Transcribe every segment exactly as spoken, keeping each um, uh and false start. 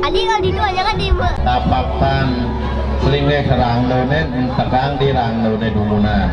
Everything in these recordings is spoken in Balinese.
Adi kalau di dua jangan di. Tapaktan, selingeh rangdone, tegang di rangdone dumunan.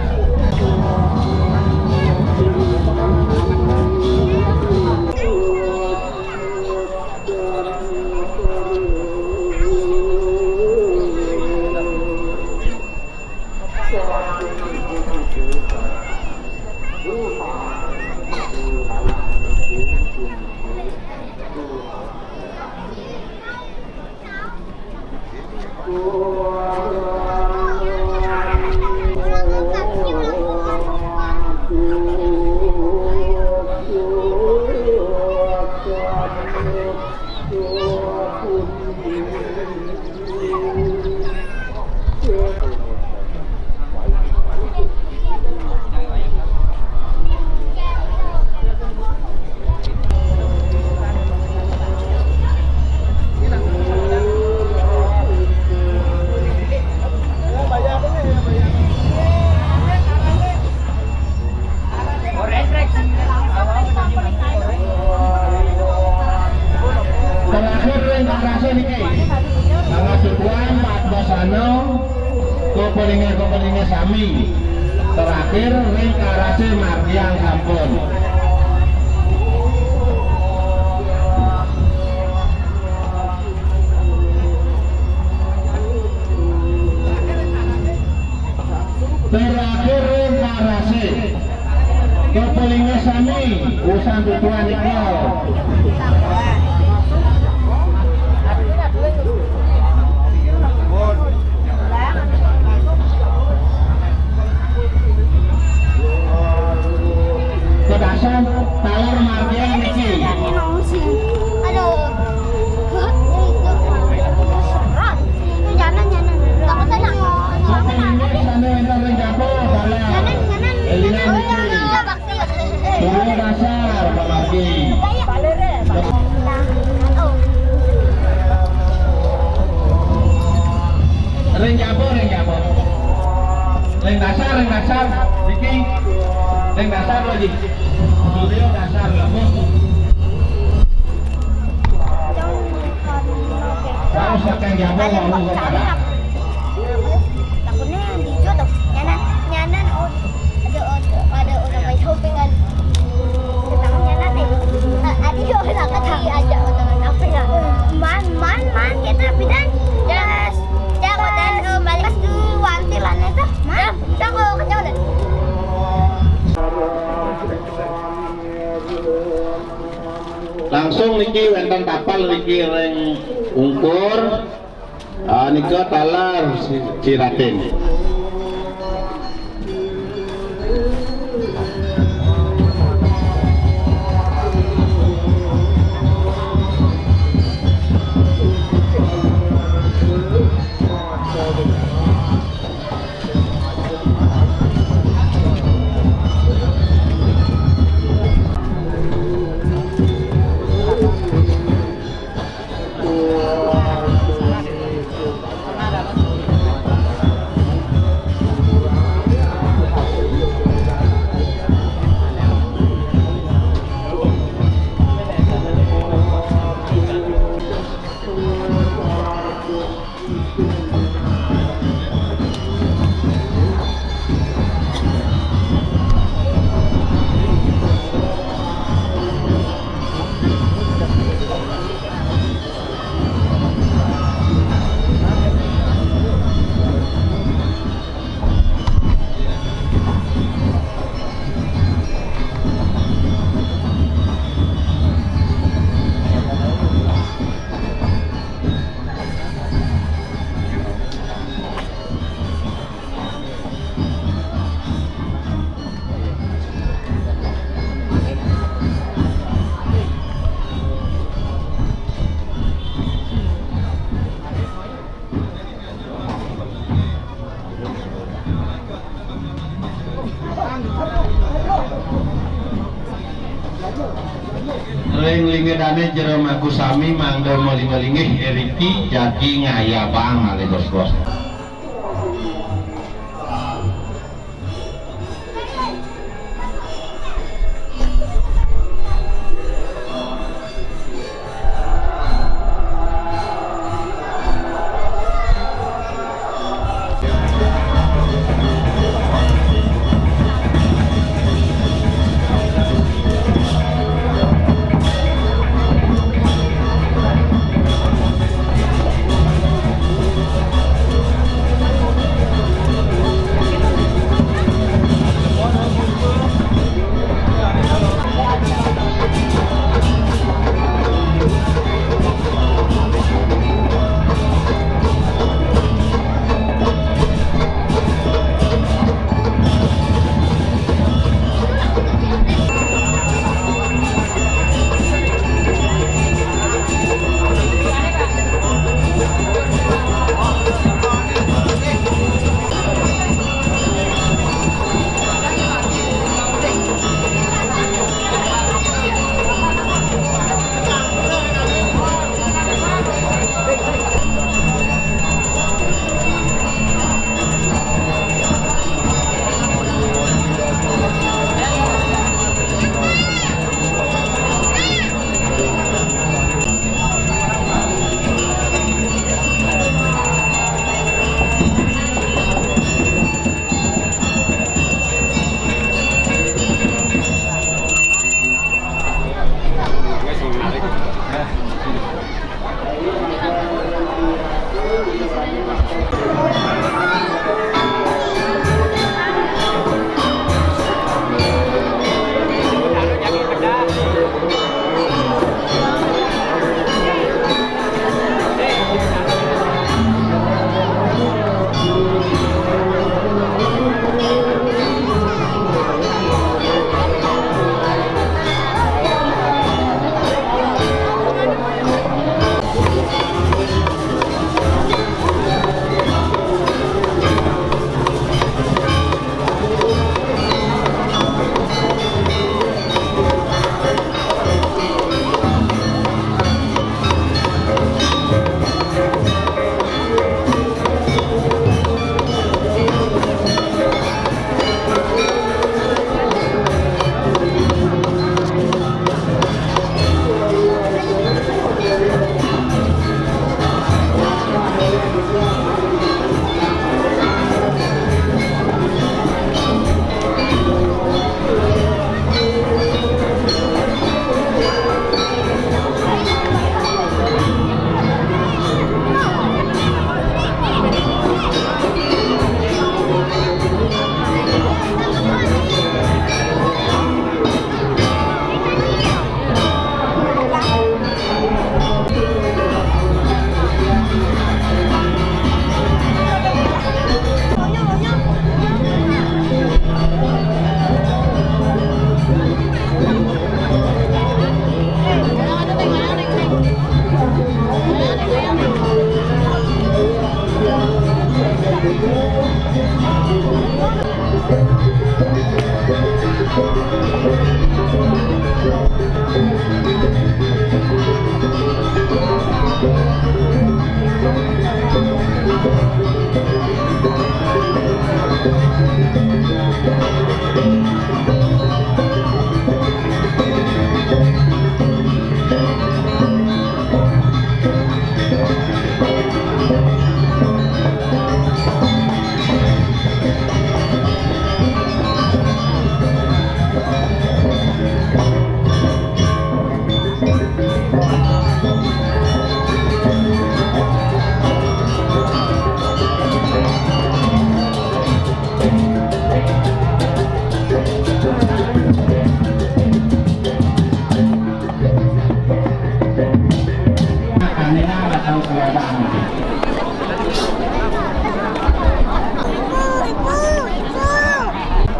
Terakhir ring karase niki. Tanggal tujuan empat belas anu, kepelinge-kepelinge sami. Terakhir ring karase margiang sampun. Terakhir ring karase. Kepelinge sami, usan tutuan iko. Kedasan taler margiang niki. Aduh. Jangan, jangan. Takutnya nak. Kepelinge sami wenten ring dapur, taler. Jangan, jangan. Elingan niki. Turu dasar pamargi. Ring jaba, ring jaba. Ring dasar, ring dasar. Niki. Ring dasar lagi. Surya dasar lembut. Harus akan jaba lalu kepada. Takutnya yang hijau tuh. Nyanan, nyanan, oh, ada, ada, ada orang main shopping kan. Takutnya nanti. Eh, adi yo nak kata aja orang apa ya? Man, man, man kita bidan. Yes. Jangan balik dulu wantilan itu. Man, kita kalau kenyang deh. Langsung niki wenten tapel niki ring ungkur. Ah, nika taler si, si Raden. Lingedane jero mangku sami mangda malinggih-linggih riki jagi ngayabang malih gos-gos.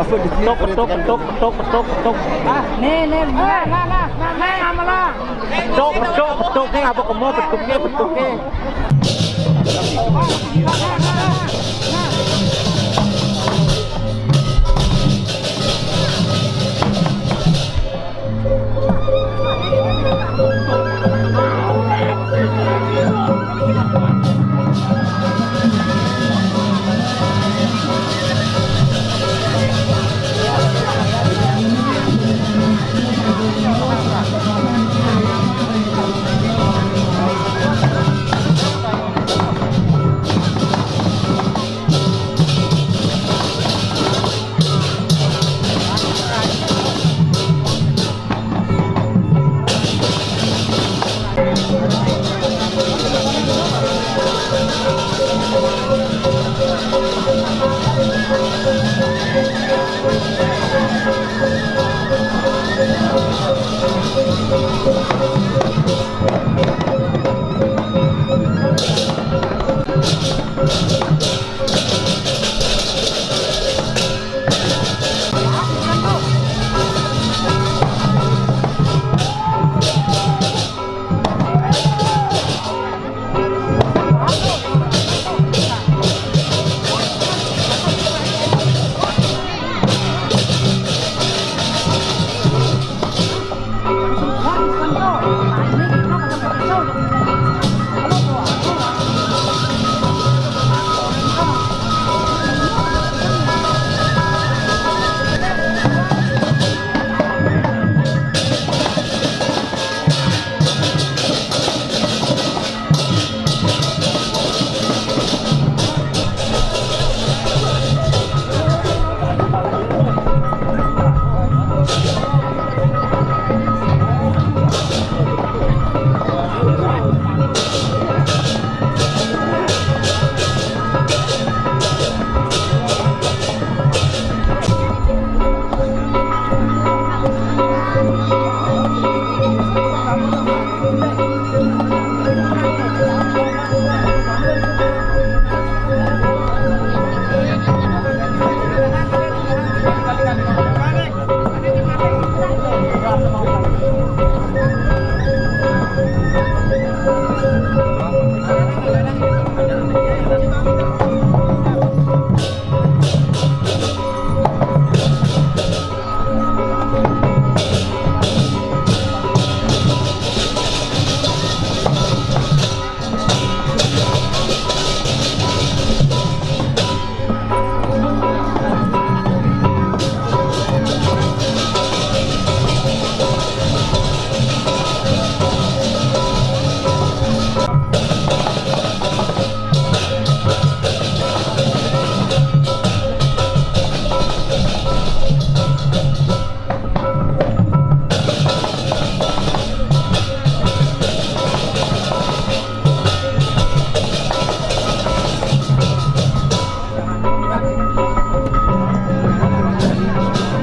Apa di sini? Petuk, petuk, petuk, petuk, petuk, petuk. Ah, nih, nih, nah, nah, nah, nah, nah, sama lah. Petuk, petuk, petuk, nih, apa kamu petuknya, petuknya?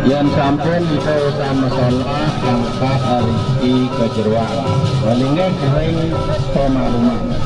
Yén sampun kita usan masalah angkat rezeki ka jeroan. Malinggih ring pemakmuran.